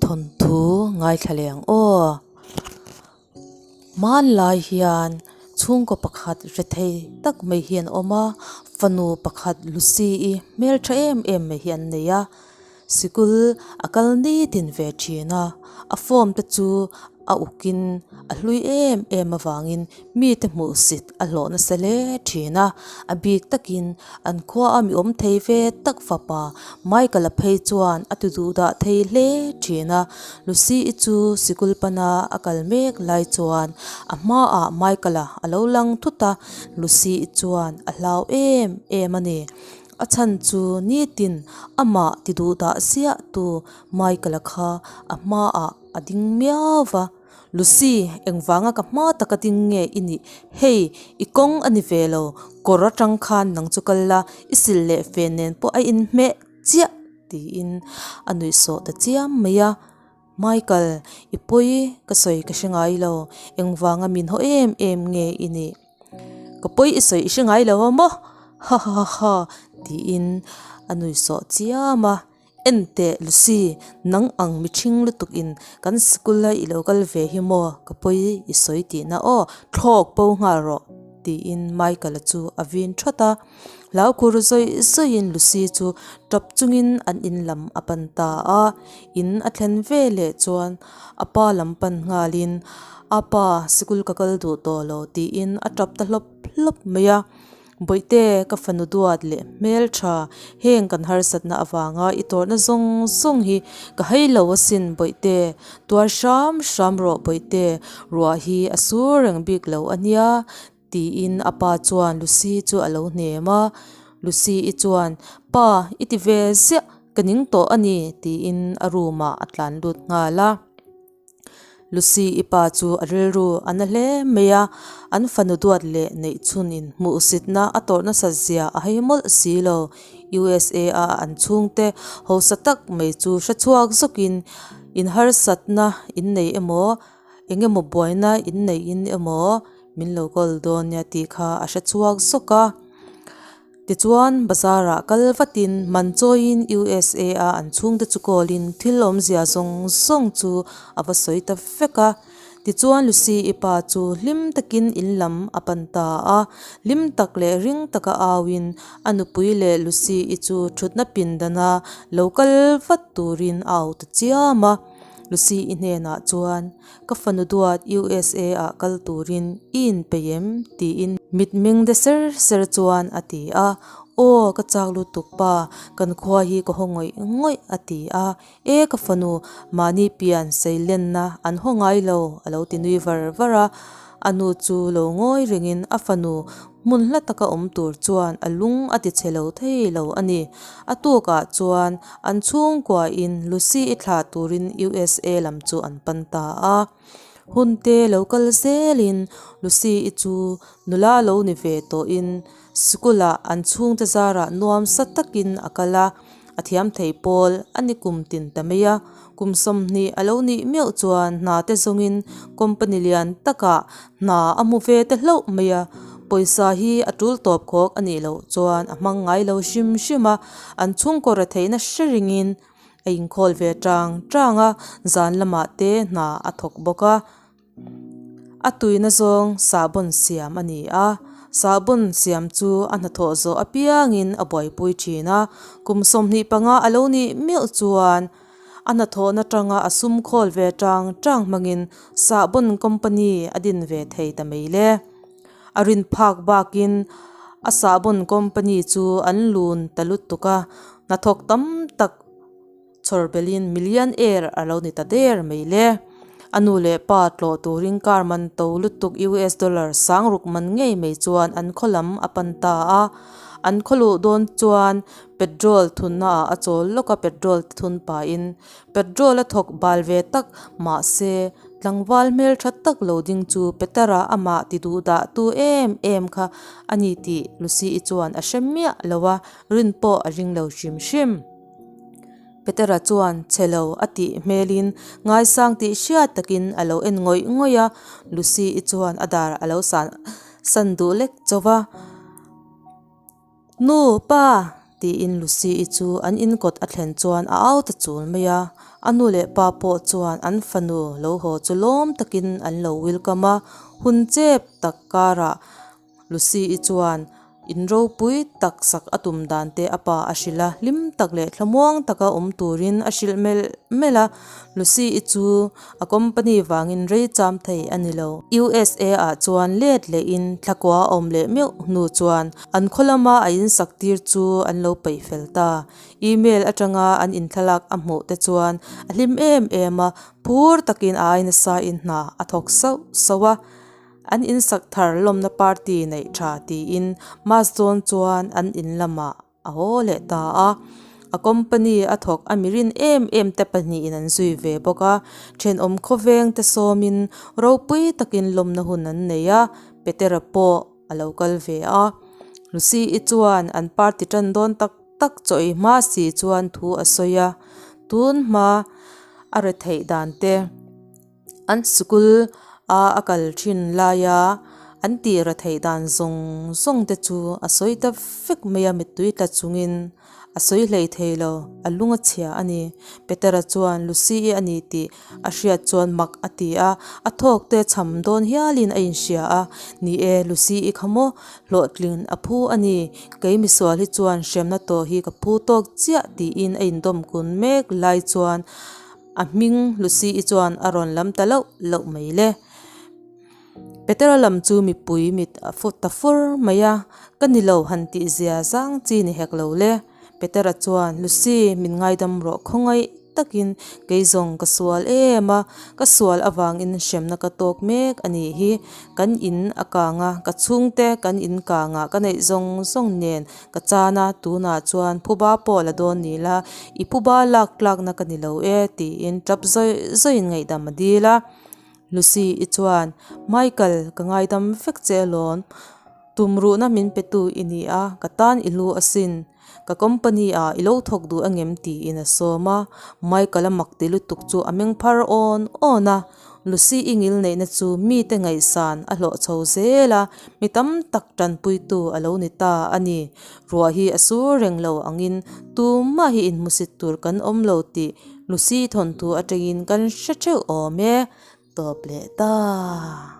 Thawnthu ngaithla leh ang aw. Hmanlai hian chhungkaw pakhat rethei tak mai hi an awm a, fanu pakhat Lucy-i hmeltha em em mai hi an nei a. Sikul a kal nitin ve thin a, a form te chu a ukin a hlui em em avangin mite hmuhsit a hlawh nasa hle thin a, a bik takin an khua a mi awm thei ve tak fapa Michael-a phei chuan a ti duh dah thei hle thin a, Lucy-i chu sikul pana a kal mek lai chuan a hmaah Michael-a a lo lang thut a, Lucy-i chuan a hlau em em a ni. A chhan chu nitin amah ti duh dah ziah tu Michael-a kha a hmaah a ding miau va, Lucy, engvanga ka hma taka ding nge i nih? Hei, i kawng a ni ve lo, kawr atang khan nang chu kal la, i sil leh fe nen pawh a inhmeh chiah tiin a nuih sawh ta chiam mai a. Michael, i pawi ka sawi ka hre ngai lo, engvanga min haw em em nge i nih? Ka pawi i sawi i hre ngai lo a maw? Ha ha ha ha tiin a nui sawh chiam a. Enteh Lucy, nang ang mihring lutuk in kan sikul a i lo kal ve hi maw? Ka pawi i sawi tihna aw, thlawk bo nghal rawh tiin Michael-a chu a vin thawt a. Hlau khur zawih zawihin Lucy chu tap chungin an in lam a pan ta a. In a thlen ve leh chuan a pa lam pan nghalin, A pa, sikul ka kal duh tawh lo tiin a tap ta hlawp hlawp mai a. Bawihte, ka fanu duat leh hmeltha, heng kan harsatna avanga i tawrhna zawng zawng hi ka hei lo asin Bawihte, tuar hram hram rawh Bawihte, ruah hi a sur reng bik lo a nia Tiin a pa chuan Lucy chu a lo hnem a, Lucy-i chuan, Pa, i ti ve ziah, ka ning tawh a ni, tiin a room ah a tlan lut nghal a. Lucy-i pa chu a rilru a na hle mai a, an fanu duat leh neih chhunin hmuhsitna a tawrh nasat zia a hei mawlh si lo. USA a an chhungte hausa tak mai chu hrechhuak zawkin inharsatna innei emaw, Eng emaw buaina in neihin emaw min lo call dawn nia tih kha a hre chhuak zawk a. Tichuan bazar ah kal vatin man chawiin USA a an chhungte chu call in thil awmzia zawng zawng chu a va sawi ta vek a. Tichuan Lucy i pa chu hlim takin in lam a pan ta a, hlim tak leh ring taka au in a nupui leh Lucy i chu thutna pindana lo kal vat turin a au ta chiam a. Lucy i hnenah chuan, Ka fanu duat USA ah kal turin i inpeih em? tiin mitmeng de ser ser chuan a ti a. Aw, ka chak lutuk pa, kan khua hi ka haw ngawih ngawih a ti a. E ka fanu, mahni pian seilenna an haw ngai lo a lo ti nui var var a. A nu chu lo ngawi rengin a fanu Hmun hla taka awm tur chuan a lung a ti chhe lo thei lo a ni. A tukah chuan an chhungkuain Lucy-i thlah turin USA lam chu an pan ta a. Hunte lo kal zelin Lucy-i chu nula lo ni ve tawhin sikulah an chhungte zarah nuamsa takin a kal a, a thiam thei pawl a ni kum tin ta mai a. Kum 20 a lo nih meuh chuan hna te zawngin company lian takah hna a hmu ve ta hlauh mai a, pawisa hi a tul tawp khawk a nih loh chuan a hmang ngai lo hrim hrim a, an chhungkaw retheihna hre ringin a inkhawl ve tang tang a, zan lamah te hna a thawk bawk a. A tuina zawng sahbawn siam a ni a, sahbawn siam chu a hnathawh zawh apiangin a buaipui thin a, kum 25 a lo nih meuh chuan a hnathawhna tanga a sum khawl ve tang tang hmangin sahbawn company a din ve thei ta mai le. A rin phak bakin a sahbawn company chu an lun ta lutuk a, hnathawk tam tak Chhawr belin million air a lo ni ta der mai le. A nu leh pa tlawh turin car man to lutuk US dollar sang ruk man ngei mai chuan an khaw lam a pan ta a. An khaw luh dawn chuan petrol thunna ah a chawl lawk a petrol te thun pahin petrol a thawk bal ve tak mahse tlangval hmeltha tak lo ding chu Peter-a amah ti duh dah tu em em kha a ni tih Lucy-i chuan a hre miah lo a, rin pawh a ring lo hrim hrim. Petera chuan chhe lo a tih hmelin ngaisang tih hriat takin a lo en ngawih ngawih a, Lucy-i chuan a dar a lo san san duh lek chauh va. Nu, pa! Tiin Lucy-i chu an in kawt a thlen chuan a au ta chul mai a. A nu leh pa pawh chuan an fanu lo haw chu lawm takin an lo welcome a. Hun chep tak karah Lucy-i chuan in ropui tak sak a tum dan te a pa a hrilh a, hlim tak leh thlamuang taka awm turin a hrilh melh melh a. Lucy-i chu a company vangin rei cham thei a ni lo. USA ah chuan let lehin thlakua a awm leh meuh hnu chuan an khaw lama a insak tir chu an lo peih fel ta. Email atanga an inthlalak a hmuh te chuan a hlim em em a, phur takin a ai nasa in hna a thawk sauh sauh a. An insak thar lawmna party neih tha tiin Mas dawn chuan an in lamah a haw leh ta a. A company a thawk a mirin em em te pahnihin an zui ve bawk a. Thenawm khawveng te sawmin ropui takin lawmna hun an nei a, Petera pawh a lo kal ve a. Lucy-i chuan an party tan dawn tak tak chaw ei hma si chuan thu a sawi a, tun hma a retheih dan te. An sikul a a kal thin laia an tih ra theih dan zawng zawng te chu a sawi ta vek mai a, mittui tla chungin a sawi hlei thei lo, a lung a chhia a ni. Petera chuan Lucy-i a ni tih a hriat chuan mak a ti a, a thawk te cham dawn hialin a inhria a, Ni e, Lucy-i kha maw hlawhtlin a phu a ni, kei misual hi chuan hremna tawh hi ka phu tawk chiah tiin a indawm kun mek lai chuan A hming Lucy-i chuan a rawn lam ta loh loh mai le. Petera lam chu mipui mit a fut ta fur mai a, Ka ni lo han tih zia zang chi ni hek lo le. Petera chuan, Lucy, min ngaidam rawh khawngaih takin kei zawng ka sual em a, ka sual avangin hremna ka tawk mek a nih hi. Kan in a kang a, ka chhungte kan in kangah ka neih zawng zawng nen Ka chan a, tunah chuan phuba pawh la dawn ni la, i phuba lak tlakna ka ni lo e, tiin tap zawih zawihin ngaihdam a dil a. Lucy i chuan, Michael, ka ngaidam vek che alawm, tumruhna min petu i ni a, ka tan i lu asin, ka company ah i lo thawk duh angem tiin a sawm a. Michael a mak ti lutuk chu a meng phar awn awn a. Lucy i ngilneihna chu mite ngaihsan a hlawh chho zel a, mi tam tak tanpuitu a lo ni ta a ni. Ruah hi a sur reng lo angin tumah hi inhmusit tur kan awm lo tih Lucy thawnthu atangin kan hre theuh awm e. Tawp leh ta.